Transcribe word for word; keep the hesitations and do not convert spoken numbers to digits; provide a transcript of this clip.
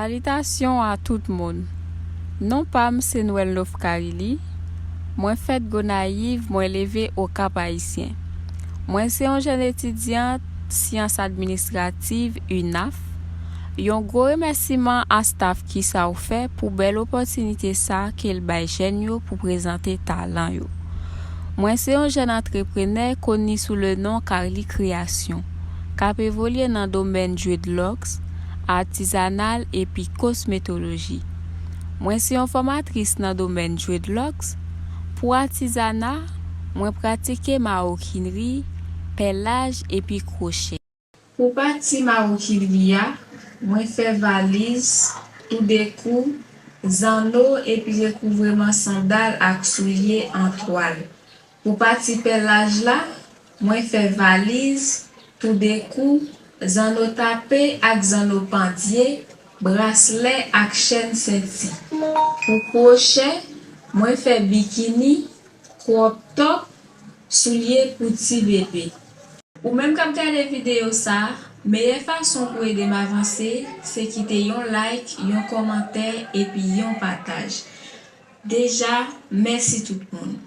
Salitasyon a tout moun. Non pa m se Noël Lofcarili. Mwen fèt Gonayiv, mwen leve Okap Ayisyen. Mwen se yon jèn etidyant syans administrativ, UNAF. Yon gwo remèsiman a staff Ki sa w fè pou bèl opòtinite sa ke l bay jèn yo pou prezante talan yo. Mwen se yon jèn antreprenè koni sou le non Carly Création, k ap evolye nan domèn dreadlocks, atizanal epi kosmetoloji. Mwen se yon fòmatris nan domèn dreadlocks. Pou atizana, mwen pratike mawokinri, pèlaj epi kwochè. Pou pati mawokinri a, mwen fè valiz, toudekou, zanno epi rekouvreman sandal ak soulye an twal. Pou pati pèlaj la, mwen fè valiz, toudekou, zanno tape ak zanno pandye, braslè ak chèn senti. Pou kwochè, mwen fè bikini, crop top, soulye pou ti bebe. Ou menm k ap gade videyo sa, meyè fason pou ede m avanse se kite yon like, yon kòmantè epi yon pataj. Deja, mèsi tout moun.